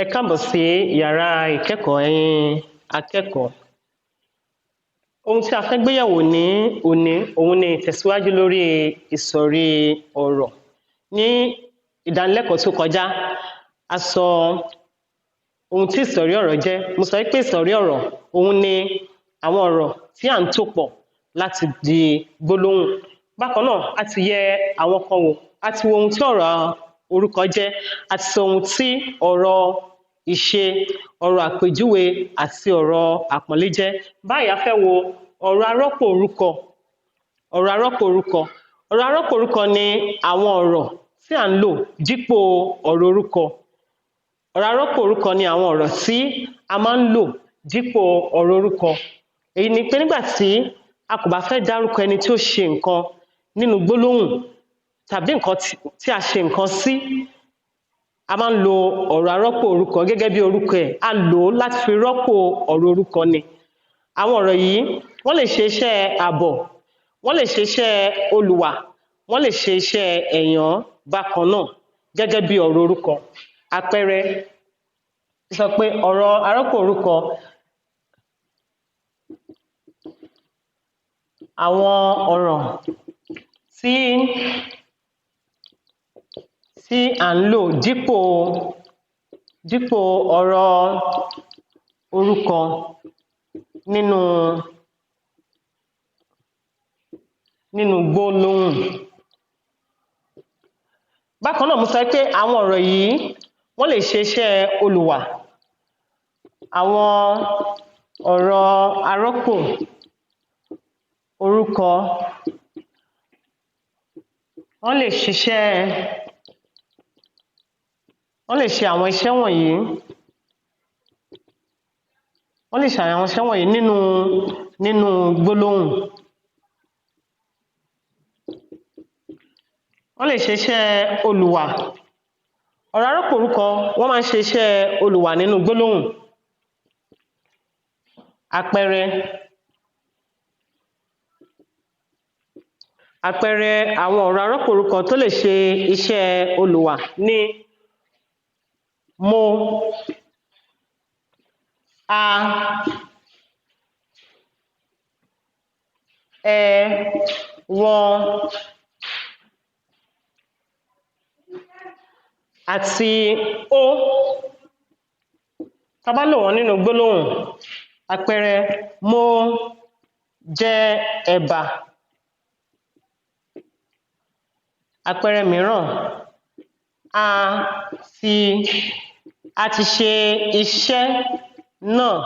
Ẹ káàbọ̀ sí yàrá ìkẹ́kọ̀ọ́, ẹ̀yin akẹ́kọ̀ọ́. Ohun tí a fẹ́ gbéyẹ̀wò ní òní òun ni ìtẹ̀síwájú lórí ìsọ̀rí ọ̀rọ̀. Ní ìdánilẹ́kọ̀ọ́ tó kọjá, a sọ ohun tí ìsọ̀rí ọ̀rọ̀ jẹ́. Mo sọ pé ìsọ̀rí ọ̀rọ̀ òun ni àwọn ọ̀rọ̀ tí à ń tò pọ̀ láti di gbólóhùn. Bákan náà, a ti yẹ àwọn kan wò, a ti wo ohun tí ọ̀rọ̀ orúkọ jẹ́, a ti sọ ohun tí ọ̀rọ̀ ìṣe, ọ̀rọ̀ àpèjúwe àti ọ̀rọ̀ àpọ́nlé jẹ́. Báyìí a fẹ́ wo ọ̀rọ̀ arọ́pò orúkọ. Ọ̀rọ̀ arọ́pò orúkọ. Ọ̀rọ̀ arọ́pò orúkọ ni àwọn ọ̀rọ̀ tí à ń lò dípò ọ̀rọ̀ orúkọ. Ọ̀rọ̀ arọ́pò orúkọ ni àwọn ọ̀rọ̀ tí a máa ń lò dípò ọ̀rọ̀ orúkọ. Èyí ni pé nígbà tí a kò bá fẹ́ dárúkọ ẹni tí ó ṣe nǹkan nínú gbólóhùn tàbí nǹkan tí a ṣe nǹkan sí, a máa ń lo ọ̀rọ̀ arọ́pò orúkọ gẹ́gẹ́ bí orúkọ ẹ̀. A lò ó láti fi rọ́pò ọ̀rọ̀ orúkọ ni. Àwọn ọ̀rọ̀ yìí, wọ́n lè ṣe iṣẹ́ àbọ̀, wọ́n lè ṣe iṣẹ́ olùwà, wọ́n lè ṣe iṣẹ́ ẹ̀yán bákan náà gẹ́gẹ́ bí ọ̀rọ̀ orúkọ. Àpẹẹrẹ, sọ pé ọ̀rọ̀ arọ́pò orúkọ, àwọn ọ̀rọ̀ tí à ń lò dípò ọ̀rọ̀ orúkọ nínú gbólóhùn. Bákan náà, mo sọ pé àwọn ọ̀rọ̀ yìí wọ́n lè ṣe iṣẹ́ olùwà. Àwọn ọ̀rọ̀ arọ́pò orúkọ wọ́n lè ṣiṣẹ́, wọ́n lè ṣe àwọn iṣẹ́ wọ̀nyí, wọ́n lè ṣe àwọn iṣẹ́ wọ̀nyí nínú gbólóhùn. Wọ́n lè ṣe iṣẹ́ olùwà. Ọ̀rọ̀ arọ́pò orúkọ wọ́n máa ń ṣe iṣẹ́ olùwà nínú gbólóhùn. Àpẹẹrẹ àwọn ọ̀rọ̀ arọ́pò orúkọ tó lè ṣe iṣẹ́ olùwà ní mo, a, ẹ, wọn, àti ó. Tá bá lò wọ́n nínú gbólóhùn, àpẹẹrẹ, mo jẹ ẹ̀bà. Àpẹẹrẹ mìíràn, a ti ṣe iṣẹ́ náà.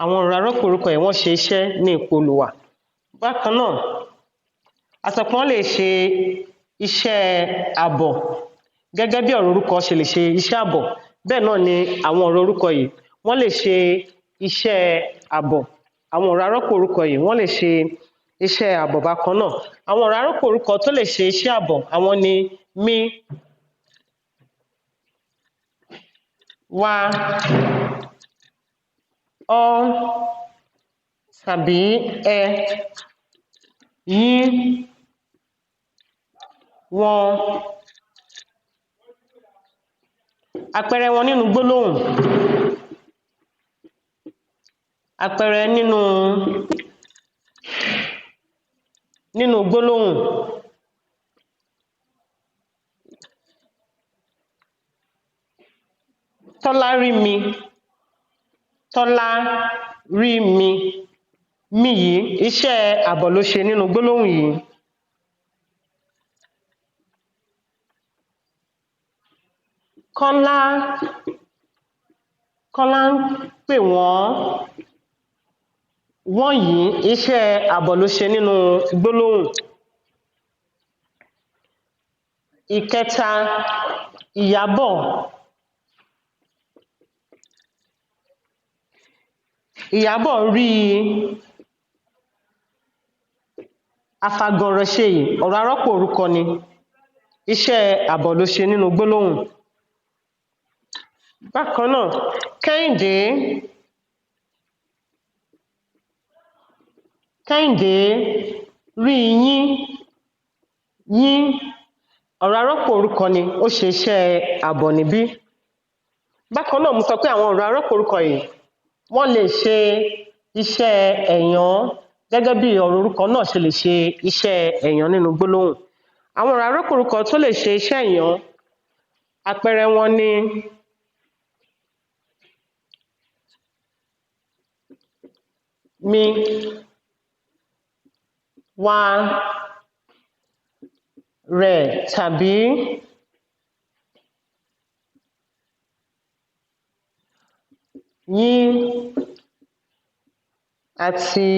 Àwọn ọ̀rọ̀ arọ́pò orúkọ yìí wọ́n ṣe iṣẹ́ ní ipò olùwà. Bákan náà, a sọ pé wọ́n lè ṣe iṣẹ́ àbọ̀ gẹ́gẹ́ bí ọ̀rọ̀ orúkọ ṣe lè ṣe iṣẹ́ àbọ̀. Bẹ́ẹ̀ náà ni àwọn ọ̀rọ̀ orúkọ yìí wọ́n lè ṣe iṣẹ́ àbọ̀. Àwọn ọ̀rọ̀ arọ́pò orúkọ yìí wọ́n lè ṣe iṣẹ́ àbọ̀ bákan náà. Àwọn ọ̀rọ̀ arọ́pò orúkọ tó lè ṣe iṣẹ́ àbọ̀ àwọn ni mí, wa, ọ́ tàbí ẹ, yín, wọn. Àpẹẹrẹ wọn nínú gbólóhùn. Àpẹẹrẹ nínú gbólóhùn. Tọ́lá rí mi. Tọ́lá rí mi. Mi yìí, iṣẹ́ àbọ̀ ló ṣe nínú gbólóhùn yìí. Kọ́lá ń pè wọ́n. Wọ́n yìí, iṣẹ́ àbọ̀ ló ṣe nínú gbólóhùn. Ìkẹta, Ìyábọ̀. Ìyábọ̀ rí afagànrọ̀ṣe yìí, ọ̀rọ̀ arọ́pò orúkọ ni. Iṣẹ́ àbọ̀ ló ṣe nínú gbólóhùn. Bákan náà, Kẹ́hìndé rí yín, yín, Ọ̀rọ̀ arọ́pò orúkọ ni, ó ṣe iṣẹ́ àbọ̀ níbí. Bákan náà, mo sọ pé àwọn ọ̀rọ̀ arọ́pò orúkọ yìí wọ́n lè ṣe iṣẹ́ ẹ̀yán gẹ́gẹ́ bí ọ̀rọ̀ orúkọ náà ṣe lè ṣe iṣẹ́ ẹ̀yán nínú gbólóhùn. Àwọn ọ̀rọ̀ arọ́pò orúkọ tó lè ṣe iṣẹ́ ẹ̀yán, àpẹẹrẹ wọn ni mi, wa, rẹ̀ tàbí yín àti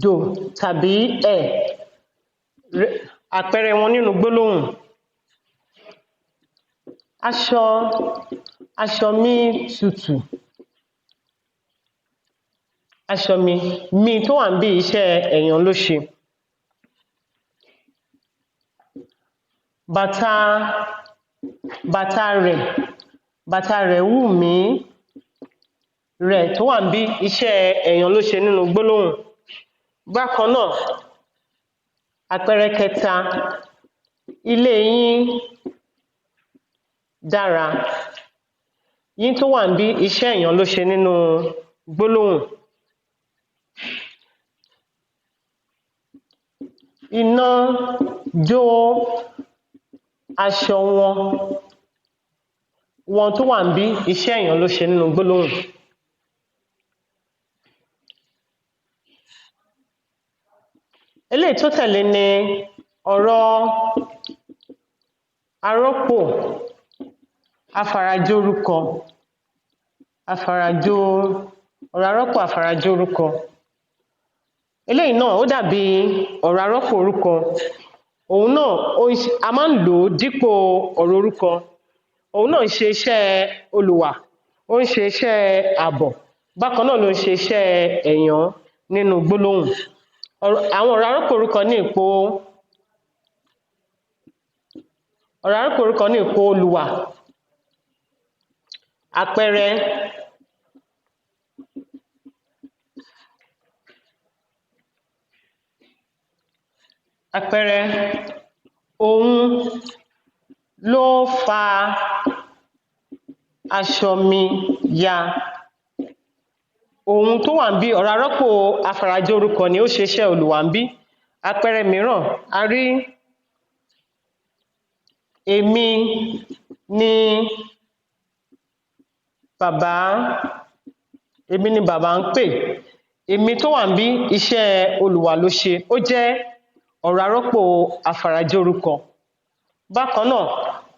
dò tàbí ẹ̀. Àpẹẹrẹ wọn nínú gbólóhùn: aṣọ, aṣọ mi tutù. Aṣọ mi, mi tó wà níbí, iṣẹ́ ẹ̀yán ló ṣe. Bàtà, bàtà rẹ̀, bàtà rẹ̀ wù mí. Rẹ̀ tó wà níbí, iṣẹ́ ẹ̀yán ló ṣe nínú gbólóhùn. Bákan náà, àpẹẹrẹ kẹta, ilé yín dára. Yín tó wà níbí, iṣẹ́ ẹ̀yán ló ṣe nínú gbólóhùn. Iná jó aṣọ wọn. Wọn tó wà níbí, iṣẹ́ ẹ̀yán ló ṣe nínú gbólóhùn. Eléyìí tó tẹ̀lé ni ọ̀rọ̀ arọ́pò afarajórúkọ. Afarajó, ọ̀rọ̀ arọ́pò afarajórúkọ. Eléyìí náà ó dàbí ọ̀rọ̀ arọ́pò orúkọ. Òun náà a máa ń lò ó dípò ọ̀rọ̀ orúkọ. Òun náà ń ṣe iṣẹ́ olùwà, ó ń ṣe iṣẹ́ àbọ̀, bákan náà ló ń ṣe iṣẹ́ ẹ̀yán nínú gbólóhùn. Àwọn ọ̀rọ̀ arọ́pò orúkọ ní ipò, ọ̀rọ̀ arọ́pò orúkọ ní ipò olùwà. Àpẹẹrẹ: àpẹẹrẹ, òun ló fa aṣọ mi ya. Òun tó wà níbí, ọ̀rọ̀ arọ́pò afarajórúkọ ni, ó ṣe iṣẹ́ olùwà níbí. Àpẹẹrẹ mìíràn, a rí èmi ni bàbá, èmi ni bàbá ń pè. Èmi tó wà níbí, iṣẹ́ olùwà ló ṣe, ó jẹ́ ọ̀rọ̀ arọ́pò afarajórúkọ. Bákan náà,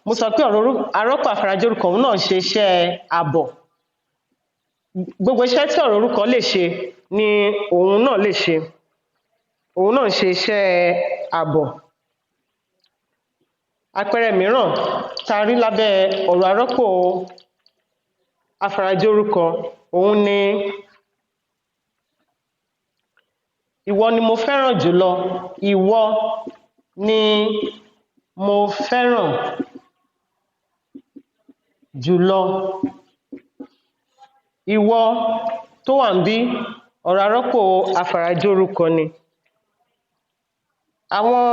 mo sọ pé ọ̀rọ̀ arọ́pò afarajórúkọ òun náà ń ṣe iṣẹ́ àbọ̀. Gbogbo iṣẹ́ tí ọ̀rọ̀ orúkọ lè ṣe ni òun náà lè ṣe. Òun náà ń ṣe iṣẹ́ àbọ̀. Àpẹẹrẹ mìíràn tá a rí lábẹ́ ọ̀rọ̀ arọ́pò afarajórúkọ, òun ni ìwọ ni mo fẹ́ràn jùlọ. Ìwọ ni mo fẹ́ràn jùlọ. Ìwọ tó wà níbí, ọ̀rọ̀ arọ́pò afarajórúkọ ni. Àwọn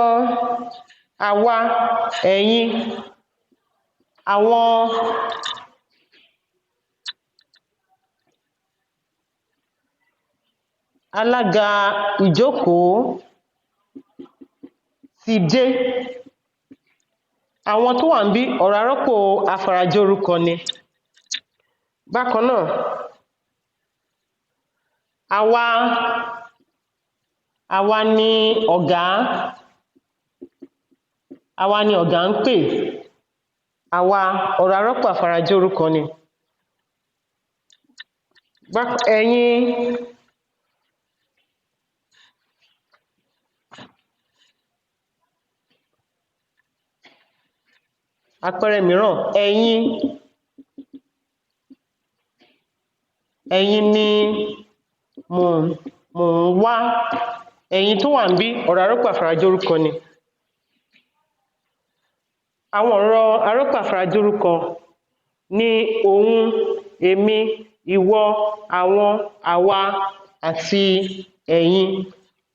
àwa, ẹ̀yin, àwọn alága ìjókòó ti dé. Àwọn tó wà níbí, ọ̀rọ̀ arọ́pò afarajórúkọ ni. Bákan náà, àwa, àwa ni ọ̀gá, àwa ni ọ̀gá ń pè. Àwa, ọ̀rọ̀ arọ́pò afarajórúkọ ni. Ẹ̀yin, àpẹẹrẹ mìíràn, ẹ̀yin, ẹ̀yin ni mò ń wá. Ẹ̀yin tó wà níbí, ọ̀rọ̀ arọ́pò afarajórúkọ ni. Àwọn ọ̀rọ̀ arọ́pò afarajórúkọ ni òun, èmi, ìwọ, àwọn, àwa àti ẹ̀yin.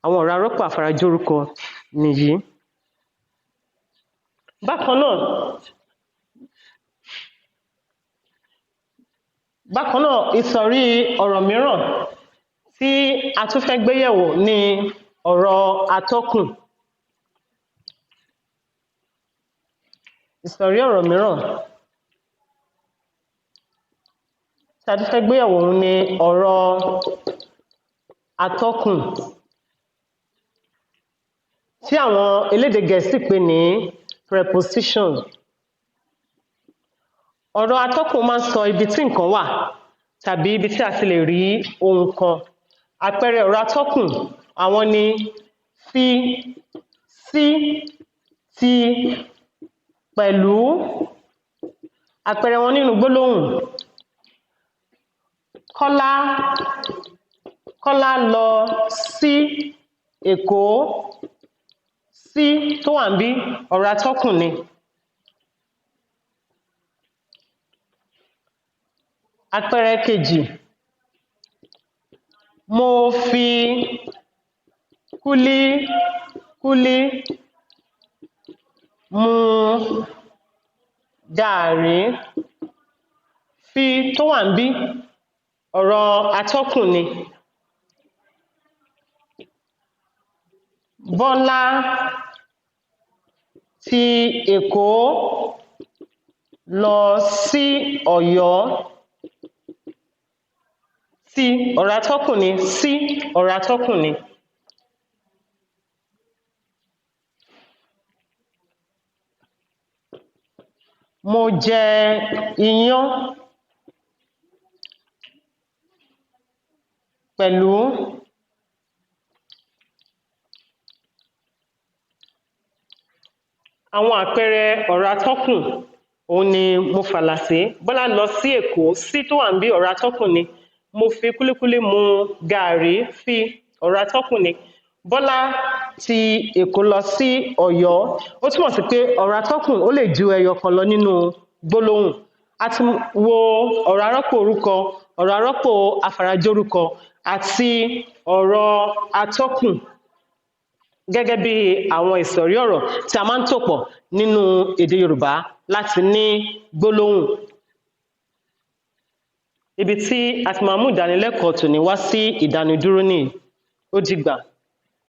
Àwọn ọ̀rọ̀ arọ́pò àfarajórúkọ nìyí. Bákan náà, ìsọ̀rí ọ̀rọ̀ mìíràn tí a tún fẹ́ gbé yẹ̀wò ni ọ̀rọ̀ atọ́kùn. Ìsọ̀rí ọ̀rọ̀ mìíràn tí a tún fẹ́ gbé yẹ̀wò òun ni ọ̀rọ̀ atọ́kùn tí àwọn elédè Gẹ̀ẹ́sì pè ní preposition. Ọ̀rọ̀ atọ́kùn máa ń sọ ibi tí nǹkan wà tàbí ibi tí a ti lè rí ohun kan. Àpẹẹrẹ ọ̀rọ̀ atọ́kùn àwọn ni fi, sí, ti, pẹ̀lú. Àpẹẹrẹ wọn nínú gbólóhùn: Kọ́lá, Kọ́lá lọ sí Èkó. Sí tó wà níbí, ọ̀rọ̀ atọ́kùn ni. Àpẹẹrẹ kejì: mo fi kúlíkúlí mu gààrí. Fi tó wà níbí, ọ̀rọ̀ atọ́kùn ni. Bọ́lá ti Èkó lọ sí Ọ̀yọ́. Ti, ọ̀rọ̀ atọ́kùn ni. Sí, ọ̀rọ̀ atọ́kùn ni. Mo jẹ iyán pẹ̀lú Àwọn àpẹẹrẹ ọ̀rọ̀ atọ́kùn òun ni mo fàlà sí. Bọ́lá lọ sí Èkó. Sí tó wà níbí, ọ̀rọ̀ atọ́kùn ni. Mo fi kúlíkúlí mu gààrí. Fi, ọ̀rọ̀ atọ́kùn ni. Bọ́lá ti Èkó lọ sí Ọ̀yọ́. Ó túmọ̀ sí pé ọ̀rọ̀ atọ́kùn ó lè ju ẹyọ kan lọ nínú gbólóhùn. A ti wo ọ̀rọ̀ arọ́pò orúkọ, ọ̀rọ̀ arọ́pò afarajórúkọ àti ọ̀rọ̀ atọ́kùn gẹ́gẹ́ bí àwọn ìsọ̀rí ọ̀rọ̀ tí a máa ń tò pọ̀ nínú èdè Yorùbá láti ní gbólóhùn. Ibi tí a ti máa mú ìdánilẹ́kọ̀ọ́ tòní wá sí ìdánudúró nìyí. Ó dìgbà.